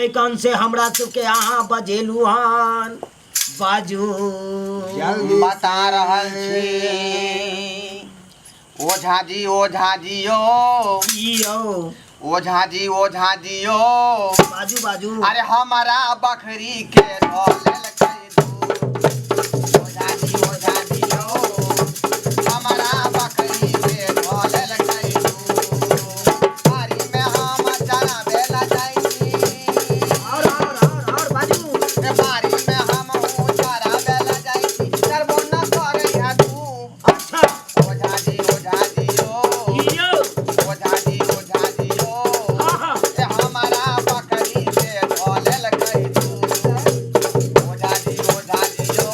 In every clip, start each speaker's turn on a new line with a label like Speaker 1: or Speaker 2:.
Speaker 1: कन से हमरा सबके अहाँ बजेलू हन बाजू
Speaker 2: जल्दी
Speaker 3: बता रहल छी ओझा जी ओझा जी यो
Speaker 1: की यौ
Speaker 3: ओझा जी ओझा जी यो
Speaker 1: बाजू बाजू
Speaker 3: अरे हमारा बकरी के धो लेलकै दूध ओझा जी ओझा जी यो हमारा बकरी के धो लेलकै दूध बारी में हम चराबे ला जाइ छी
Speaker 1: और और और और बाजू
Speaker 3: ए बारी में हम चराबे ला जाइ छी चरबो न करै है दूध
Speaker 1: अच्छा
Speaker 3: ओझा जी ओझा जी यो
Speaker 1: की यौ
Speaker 3: ओझा जी ओझा जी यो
Speaker 1: हाँ हाँ
Speaker 3: ए हमारा बकरी के धो लेलकै दूध ओझा जी ओझा जी यो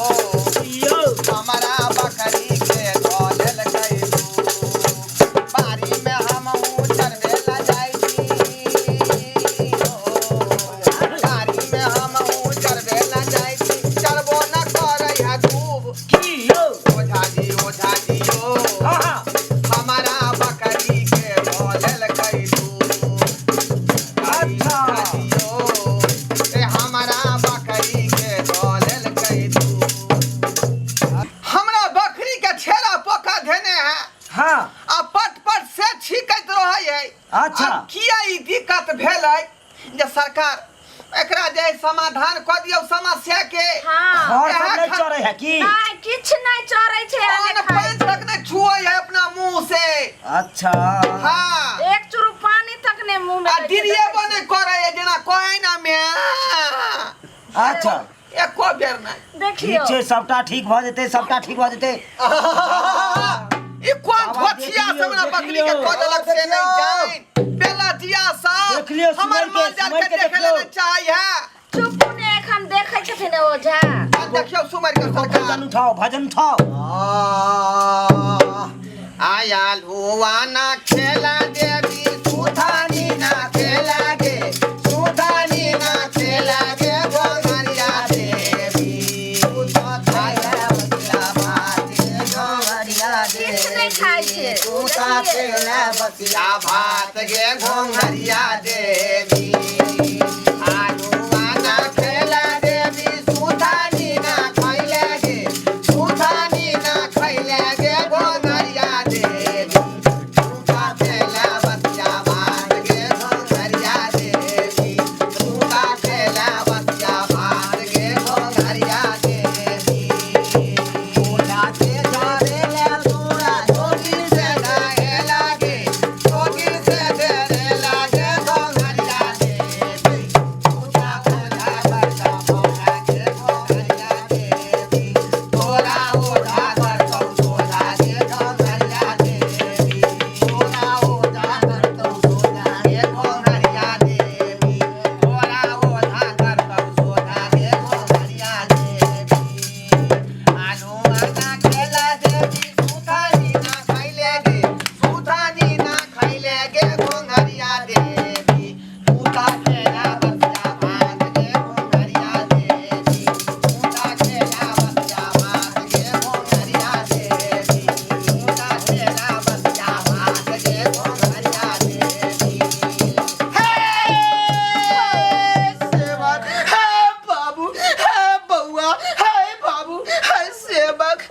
Speaker 1: की यौ
Speaker 3: हमारा बकरी के धो लेलकै दूध बारी में हम चरबे ला जाइ छी हो बारी में हम चरबे ला जाइ छी चरबो न करै है खूब
Speaker 1: की यौ
Speaker 3: ओझा जी ओझा जी यो
Speaker 1: हाँ हाँ
Speaker 3: हमारा बकरी के धो लेलकै दूध
Speaker 1: अच्छा।
Speaker 3: ए हमारा बकरी के धो लेलकै दूध हमरा बकरी के छेड़ा पोका धेने है
Speaker 1: हाँ
Speaker 3: आ पट पट से छीकैत रहै है
Speaker 1: अच्छा।
Speaker 3: आ किया ई दिक्कत भेलै जे सरकार एकरा जे समाधान कऽ दियौ समस्या के
Speaker 4: हाँ
Speaker 1: घर सब नहीं चढ़े है की
Speaker 4: नहीं किछु नहीं चढ़ै छै आ
Speaker 3: अन्न
Speaker 4: नहि खाइ
Speaker 3: पानि तक नहि छुअै है अपना मुंह से
Speaker 1: अच्छा
Speaker 3: हाँ
Speaker 4: छै। एक चुरू पानी तक नहि मुंह में
Speaker 3: आ
Speaker 4: दै छै,
Speaker 3: डिरिएबो
Speaker 4: देखै
Speaker 3: नहि करै है जेना कहै ना मे
Speaker 1: अच्छा
Speaker 3: एको बेर नहि
Speaker 4: छी। देखियौ
Speaker 1: ठीक छै सबटा ठीक भऽ जेतै सबटा ठीक भऽ जेतै
Speaker 3: ई कोन
Speaker 1: बाबा,
Speaker 3: धोछिया
Speaker 1: देख
Speaker 3: सब
Speaker 1: लियौ,
Speaker 3: हमरा
Speaker 1: देख
Speaker 3: बकरी के
Speaker 1: लियौ।
Speaker 3: कऽ देलक से नहि जानि बेलतिया सब
Speaker 1: देख लियौ,
Speaker 3: हमर
Speaker 1: सुमरि के,
Speaker 3: माल जाल
Speaker 1: सुमरि
Speaker 3: के
Speaker 1: के
Speaker 3: देखे
Speaker 1: देखियौ।
Speaker 3: लए नहि चाहै है
Speaker 4: चुपू ने एखन देखै छथिन ओझा
Speaker 3: आ देखियौ सुमरि के सरकार
Speaker 1: भजन उठाओ भजन उठाओ
Speaker 3: आया लुआना खेला देवी सुधानी ना खेला गे सुधानी ना खेला गे गोंगरिया देवी आया बसिया भात गे गोंगरिया
Speaker 4: किछु नहि खाइ छै
Speaker 3: सुता खेला बसिया भात गे घोंघरिया देवी आलुआना खेला देवी सुधानी ना खैले गे सुधानी ना खैले गे घोंघरिया देवी सुता खेला बसिया भात गे घोंघरिया देवी सुता खेला बसिया भात गे घोंघरिया देवी ओला के जारे ले तोरा जोगी से गाए लागे जोगी से देरे लागे घोंघरिया देवी तोरा ओला बरसा भोला के घोंघरिया देवी तोरा ओला बरसा भोला के घोंघरिया देवी तोरा ओला बरसा भोला के घोंघरिया देवी तोरा ओला बरसा भोला के घोंघरिया देवी आलू आना खेला देवी सुधानी ना खैले गे सुधानी ना खैले गे घोंघरिया देवी पूता खेला बच्चा भात गे घोंघरिया देवी पूता खेला बच्चा भात गे घोंघरिया देवी पूता खेला बच्चा भात गे घोंघरिया देवी हे सेवक हे बाबू हे बउआ हे बाबू हे सेवक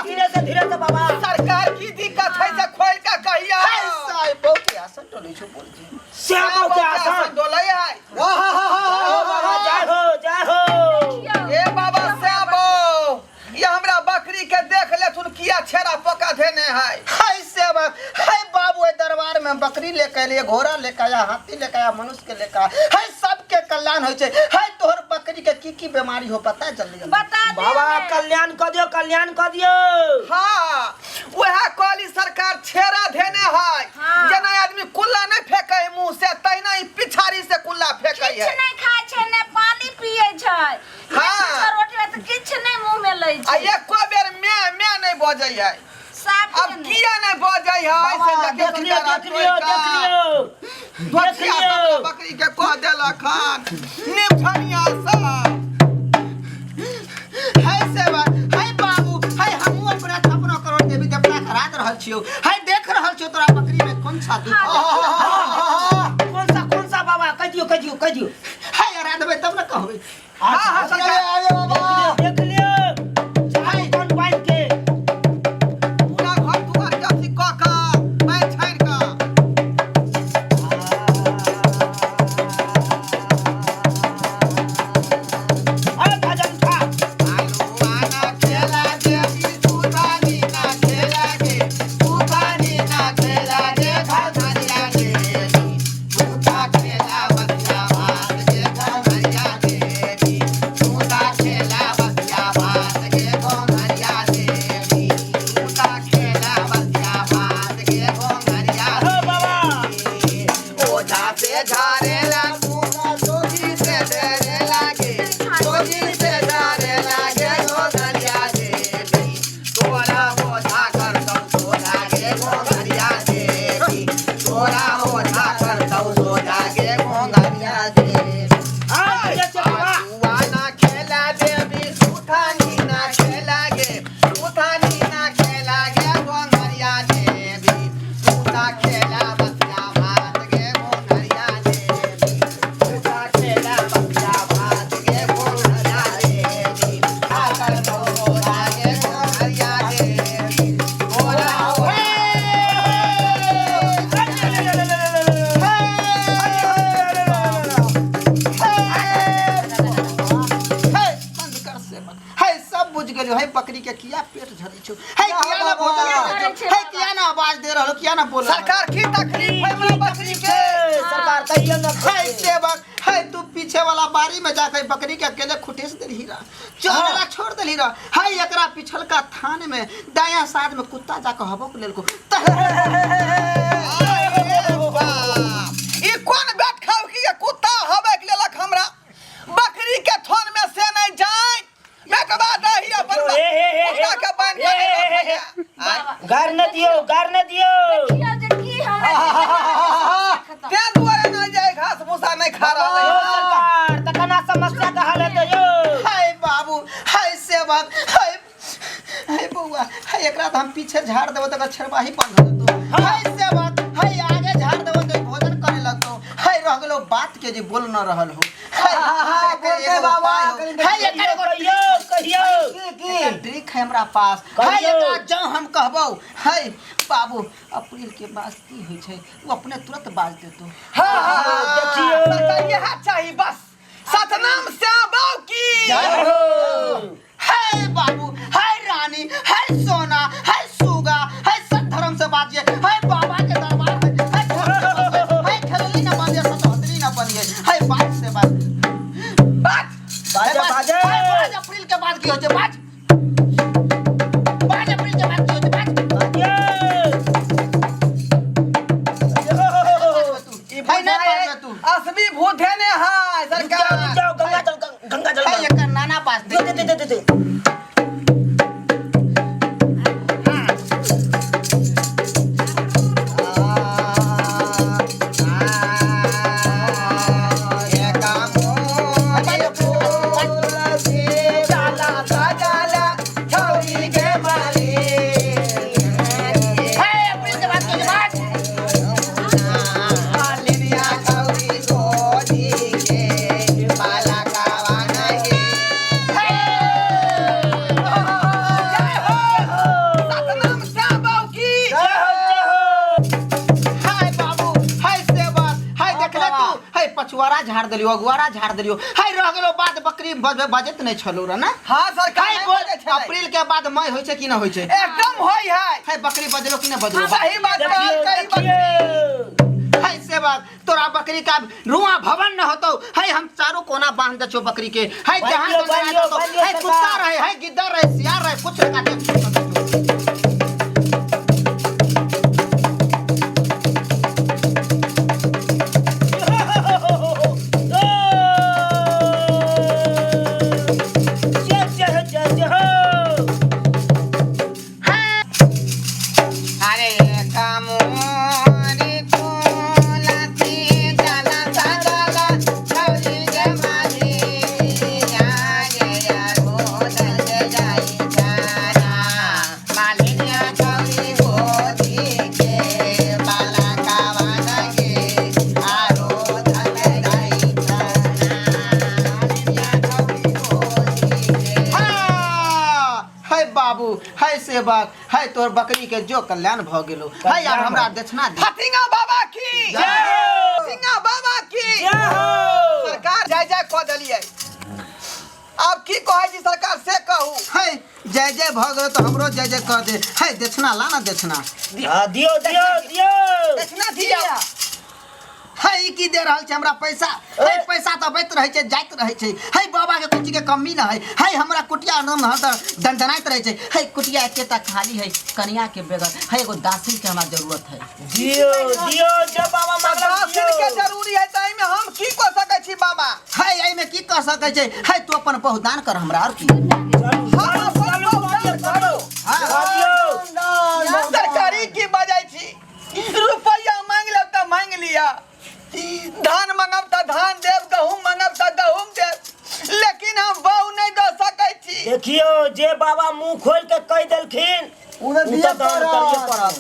Speaker 1: धीरे से धीरे से बाबा
Speaker 3: सरकार की दिक्कत है से खोल के कहियो
Speaker 2: हाय साहब बहुत आसन टोलै छौ बोल जी
Speaker 1: श्याम के आसन
Speaker 3: डोलै है
Speaker 1: ओ बाबा जय हो जय हो
Speaker 3: ए बाबा श्यामो ये हमरा बकरी के देख लेथुन किया छेड़ा पका धेने है
Speaker 2: हाय सेवक हाय बाबू ए दरबार में बकरी लेके एलिए घोड़ा लेके आया हाथी लेके आया मनुष्य के लेके आया हाय सबके कल्याण होइ छै हाय तोहर बकरी के की की बीमारी हो पता जल्दी जल्दी
Speaker 4: बता दियौ
Speaker 1: बाबा
Speaker 4: ने।
Speaker 1: कल्याण कऽ दियौ कल्याण कऽ दियौ
Speaker 3: हाँ वह कहली सरकार छेड़ा धेने है
Speaker 4: हाँ।
Speaker 3: जेना आदमी कुल्ला नहीं फेंके है मुंह से तहिना ही पिछाड़ी से कुल्ला फेंके
Speaker 4: किछु
Speaker 3: है
Speaker 4: नहि खाइ छै ने पानी पियै छै
Speaker 3: हाँ।
Speaker 4: हाँ। रोटी भात किछु नहि मुंह में लै
Speaker 3: आ
Speaker 4: छै
Speaker 3: एको बेर मैं मैं नहीं बजै है
Speaker 4: साफ
Speaker 3: अब किया नहीं बजै है से
Speaker 1: बाबा,
Speaker 3: देखियौ
Speaker 1: देख लियौ
Speaker 3: सरकार
Speaker 1: देख लियौ देख लियौ देख
Speaker 3: धोतिया
Speaker 1: लियौ
Speaker 3: सब बकरी के कह देलक हन निमठनिया सब
Speaker 2: हाय सेवक हाय बाबू हाय हमहूँ अपना छपनो करोड़ देवी देवता करा रहल छियौ हाय देख रहल छियौ तोरा बकरी में कौन सा दुख
Speaker 1: कौन सा कौन सा कह दियो।
Speaker 2: हाय अरा देबै तब न कहबै।
Speaker 3: हाँ हाँ सरकार।
Speaker 2: अरे बाबा,
Speaker 1: देख लियो चाहे कौन बांध के
Speaker 3: पूरा घर दुआर के अथी कऽ कऽ बान्हि छानि कऽ।
Speaker 1: अरे भजन था।
Speaker 3: आलुआ ना खेला देवी सुथानी ना खेला गे, सुथानी ना खेला गे घरघरिया देवी, सुथा खेला बसिया भात गे घरघरिया देवी, सुथा खेला बसिया भात गे घरघरिया देवी, सुथा खेला बसिया भात गे घरघरिया
Speaker 1: हो बाबा।
Speaker 3: देवी। ओझा से झारेला पूरा जोगी से डरे लागे, जोगी से डरे लागे घोघरिया देवी, तोरा ओझा करतौ सोझा गे घोघरिया देवी, तोरा ओझा करतौ सोझा गे घोघरिया देवी।
Speaker 1: हाँ ये चलवा।
Speaker 3: आसुआ ना खेला देवी सुथानी ना खेला गे, सुथानी ना खेला गे घोघरिया देवी, सुथा खेला बसिया भात गे घोघरिया देवी, सुथा खेला बसिया भात गे घोघरिया देवी, आकर सोझा गे घोघरिया देवी, तोरा
Speaker 2: हे बंद कर से बंद। हे सब बुझ गेलियो। हे बकरी के किया पेट झरै छौ, हे किया ना भोजन करै छौ, हे किया ना आवाज दे रहलो, किया ना बोल रहलो?
Speaker 3: सरकार की तकलीफ है हमरा बकरी के?
Speaker 1: सरकार कहियो न
Speaker 2: हे सेवक, हे तू पीछे वाला बारी में जाके बकरी के अकेले खुटेस देलही रहा, चोरला छोड़ देलही रहा। हे एकरा पिछलका थान में दाया साइड में कुत्ता जाके हबक लेलको।
Speaker 3: अरे बाप, ई कोन बैठ खाउ की के कुत्ता हबक लेलक हमरा बकरी के थन में से नहीं जाय। बेटवा दही अपन
Speaker 1: हे, हे, हे,
Speaker 3: कुत्ता के बांध
Speaker 1: हे, हे, हे,
Speaker 3: के
Speaker 1: हे।
Speaker 3: आय।
Speaker 1: गार न दियो, गार न दियो।
Speaker 4: देखियौ जे की हमरा
Speaker 3: तें दुआरे नहीं जाय, घास भूसा नहीं खा रहल
Speaker 1: यो
Speaker 3: है।
Speaker 1: सरकार तकना समस्या का हल हेतै यो।
Speaker 2: हाय बाबू, हाय सेवक, हाय हाय बउआ, हाय एकरा त हम पीछे झाड़ देबो त एकर छेरवाही बंद हो जेतो। हाय सेवक, हाय आगे झाड़ देबो त भोजन करे लगतो। हाय रह गेलो बात के जे बोल न रहल हो। हाय
Speaker 3: हाँ,
Speaker 2: एकर
Speaker 3: बोलते
Speaker 2: एगो
Speaker 3: बाबा,
Speaker 2: उपाय हो।
Speaker 3: कहीं
Speaker 2: हाय एकर एगो
Speaker 1: कहियो कहियो।
Speaker 2: एकर ट्रिक है हमरा पास। हाय
Speaker 1: कहियो।
Speaker 2: एकरा जौं हम कहबौ, हाय बाबू अप्रैल के बाद की होइ छै ओ अपने तुरंत बाज देतो।
Speaker 3: हाँ हाँ हाँ,
Speaker 1: देखियौ।
Speaker 3: सरकार यह चाहिए बस। सतनाम श्याम बाबू की
Speaker 1: जय हो।
Speaker 2: हाय बाबू, हाय रानी, हाय सोना, हाय सुगा, हाय सब धर्म से बाजिए, हाय बाबा के दरबार में, हाय धर्म से बाजिए, हाय खेलली ना बनिए, सतहतरी ना बनिए, हाय बात से बात।
Speaker 3: बात
Speaker 1: बाजे
Speaker 2: हाय
Speaker 1: बाजे।
Speaker 2: हाय बाज अप्रैल के बाद की होते बाज, बाज अप्रैल के बाद की होते बाज।
Speaker 1: बाजे।
Speaker 2: ई हाय ना बाज तू।
Speaker 3: असली भूत है ने हाय
Speaker 1: रुक जाओ,
Speaker 3: सरकार।
Speaker 1: रुक जाओ, गंगा जल, गंगा जल।
Speaker 2: हाय एकर नाना बाज
Speaker 1: दे दे दे दे दे।
Speaker 2: हाय अप्रैल के बाद की होते बाज।
Speaker 1: जय हो जय हो।
Speaker 2: हाय बाबू, हाय सेवक, हाय देखले तू, हाय पछुआरा झाड़ देलियो, अगुआरा झाड़ देलियो, हाय रह गेलो बाद बकरी बजत नहीं छलो रे ना।
Speaker 3: हाँ सरकार
Speaker 2: हाय बोल अप्रैल के बाद मई होइ छै कि न होइ छै?
Speaker 3: एकदम होई है।
Speaker 2: हाय बकरी बजलो कि न बजलो?
Speaker 3: सही बात
Speaker 1: देखियो
Speaker 3: कहल कही
Speaker 1: देखियो।
Speaker 2: हाय सेवक, तोरा बकरी का रुआ भवन न होतो। हाय हम चारों कोना बांध दे छो बकरी के। हाय जहां
Speaker 1: बांधियो,
Speaker 2: से
Speaker 1: बांधियो,
Speaker 2: जातो,
Speaker 1: बांधियो
Speaker 2: हाय कुत्ता
Speaker 1: सरकार।
Speaker 2: रहे, हाय गिद्दर रहे, सियार रहे, कुछ न काटे।
Speaker 1: जय जय हो जय जय हो।
Speaker 3: अरे कामोरी तुलसी जाला सागला छौरी गे माझी आगे यारो दल जाई जाना।
Speaker 2: बाबू, है सेवक, है तोहर बकरी के जो कल्याण भ गेलो। है आब हमरा दक्षिणा दे।
Speaker 3: फतिंगा बाबा की
Speaker 1: जय हो।
Speaker 3: फतिंगा बाबा की
Speaker 1: जय हो।
Speaker 3: सरकार जय जय कऽ देलियै। आब की कहै छी सरकार से कहू।
Speaker 2: है जय जय भ गेलो तऽ हमरो जय जय कह दे। है दक्षिणा ला ना दक्षिणा।
Speaker 1: हाँ, दियो दियो दियो।
Speaker 3: दक्षिणा दियौ।
Speaker 2: है ई की दे रहल छै हमरा पैसा? है पैसा तऽ अबैत रहै छै जाइत रहै छै। है बाबा के कुछ के कमी न है। है हमरा कुटिया नाम न तऽ दनदनाइत रहै छै। है कुटिया एकेटा खाली है कनिया के बगैर। है एगो दासिन के हमरा जरूरत है।
Speaker 1: दियो दियो जब बाबा मांगलक
Speaker 3: दासिन के
Speaker 1: दियो।
Speaker 3: जरूरी है तऽ एहिमे हम की कऽ सकै छी बाबा?
Speaker 2: है एहिमे की कह सकै छै? है तू अपन बहुदान कर हमरा और की।
Speaker 1: चलू
Speaker 3: हम
Speaker 1: चलू
Speaker 3: अपन
Speaker 1: चलू
Speaker 3: बहुदान
Speaker 1: चलू
Speaker 3: करू।
Speaker 1: दियो।
Speaker 3: सरकारी की बजै छी? रुपैआ मांगि लेब तऽ मांगि लिअ, धान मंगब तऽ धान देब, गहूम मंगब तऽ गहूम देब, लेकिन हम बहु नहि दऽ सकै छी।
Speaker 1: देखियो जे बाबा मुंह खोल के कह देलखिन
Speaker 5: उ तऽ
Speaker 1: उ
Speaker 5: दिअ
Speaker 1: तऽ दान करिए
Speaker 5: पड़त।
Speaker 1: पड़त।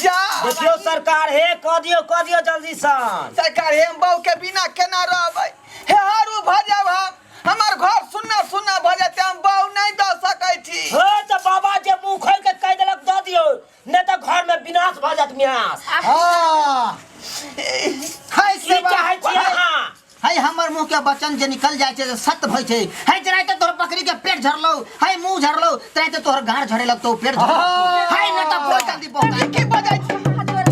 Speaker 3: जा
Speaker 1: देखियो सरकार, हे कह दियो कह दियो जल्दी सँ।
Speaker 3: सरकार, हे हम बहु के बिना केना रहबै? हे हरू भऽ जायब हम, हमर घर सुन्ना सुन्ना भऽ जेतै, हम बहु नहि दऽ सकै छी।
Speaker 1: हे तऽ बाबा जे मुंह खोल के कह देलक दऽ दियो, नहि तऽ घर में विनाश भऽ जायत मियास।
Speaker 2: हाँ है
Speaker 1: की
Speaker 2: सेवा
Speaker 1: चाहै छी अहाँ?
Speaker 2: है हमर मुंह के वचन जे निकल जाय छै से सत्य भइ छै। है जराइते तोहर बकरी के पेट झरलौ, है मुंह झरलौ, तराइते तोहर गाड़ झरे लगतौ, पेट झरे लगतौ। है न तऽ बहुत जल्दी बहुत।
Speaker 3: की बजै छी?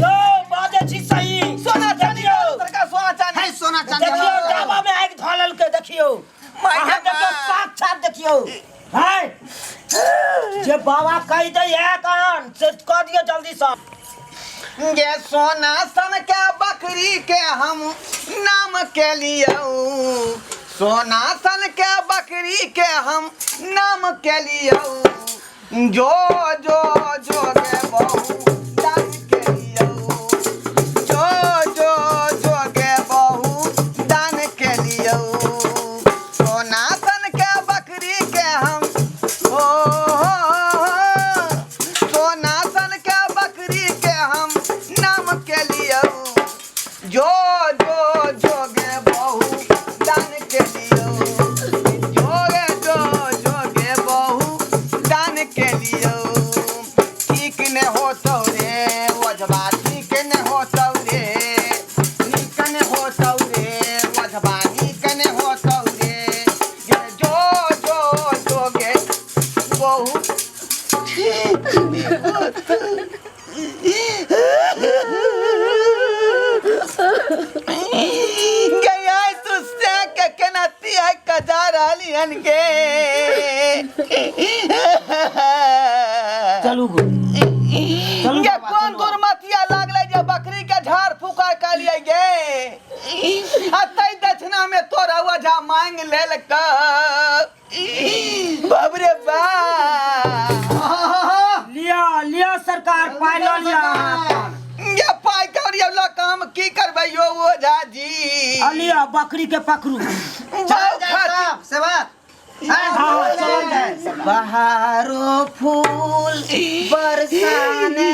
Speaker 1: यो बाजै छी सही।
Speaker 3: सोना चानी
Speaker 1: देखियौ
Speaker 3: सरकार, सोना चानी।
Speaker 2: है सोना चांदी
Speaker 1: देखियौ डाबा में आगि धऽ लेलकै। देखियौ
Speaker 3: माय
Speaker 1: अहाँ
Speaker 3: गे
Speaker 1: देखियौ
Speaker 3: माय।
Speaker 1: साक्षात देखियौ। है जे बाबा कहि दै है कान से कह दियौ जल्दी सँ।
Speaker 3: गे सोना सन के बकरी के हम नाम के लियौ, सोना सन के बकरी के हम नाम के लियौ, जो जो जो गे बहु दान के लियौ, जो जो जो गे बहु दान के लियौ, सोना सन के बकरी के हम ओ सोना सन के बकरी के हम नाम के लियौ, जो जो जो गे बहु दान के लियौ, जो गे जो जो गे बहु दान के लियौ। ठीक ने होतौ रे ओझबा, ठीक ने होतौ रे, नीक ने होतौ रे ओझबा, नीक ने होतौ रे, गे जो जो जो गे बहु। गया तुझसे के केना तिया कजा रहली हन गे।
Speaker 1: चलू गो चलू
Speaker 3: गे
Speaker 1: बाबा,
Speaker 3: कोन
Speaker 1: चलू।
Speaker 3: दुर्मतिया लागलै जे बकरी के झाड़ फूका कलियै गे, आ तै दक्षिणा में तोरा ओझा मांग लेल। बाप रे बाप।
Speaker 1: लिअ लिअ सरकार पाइ लऽ लिअ अहाँ।
Speaker 3: ये पाइ कौड़ी लऽ कऽ हम की करबै यौ ओझा जी?
Speaker 1: आ लिअ बकरी के पकड़ू।
Speaker 3: जाउ खातिर।
Speaker 2: सेवक
Speaker 1: हाँ, चलल जाय।
Speaker 2: बहारो फूल बरसाने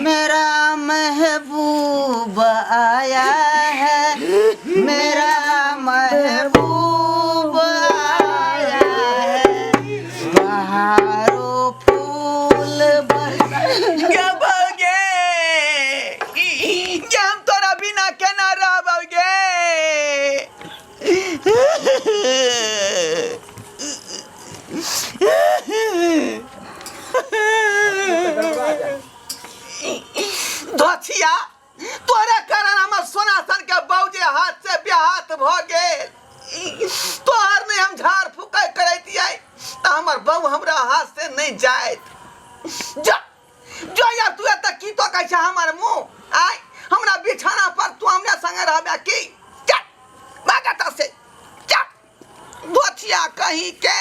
Speaker 2: मेरा महबूब आया है, मेरा महबूब आया है, बहारो फूल बरसाने।
Speaker 3: गे बौ गे, गे हम तोरा बिना केना रहबौ गे? धोथिया तोरे कारण हमर सोना सन के बौजे हाथ से बेहाथ भऽ गेल। तोहर नहि हम झाड़ फूकै करैतियै तऽ हमर बहू हमरा हाथ से नहि जाइत। जा जो यार, तू एतऽ की तकै छै हमर मुँह? आय हमरा बिछाना पर तू हमरा संगे रहबे की? चल भाग एतऽ से, चल धोथिया कहीं के,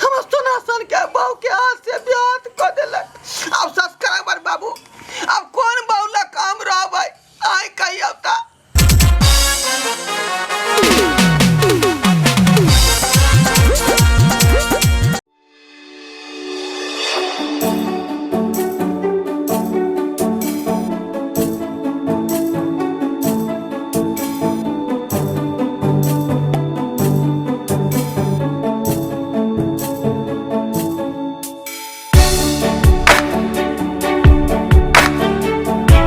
Speaker 3: हमर सोना सन के बहू के हाथ से बेहाथ कऽ देलक। आब सब्सक्राइबर बाबू।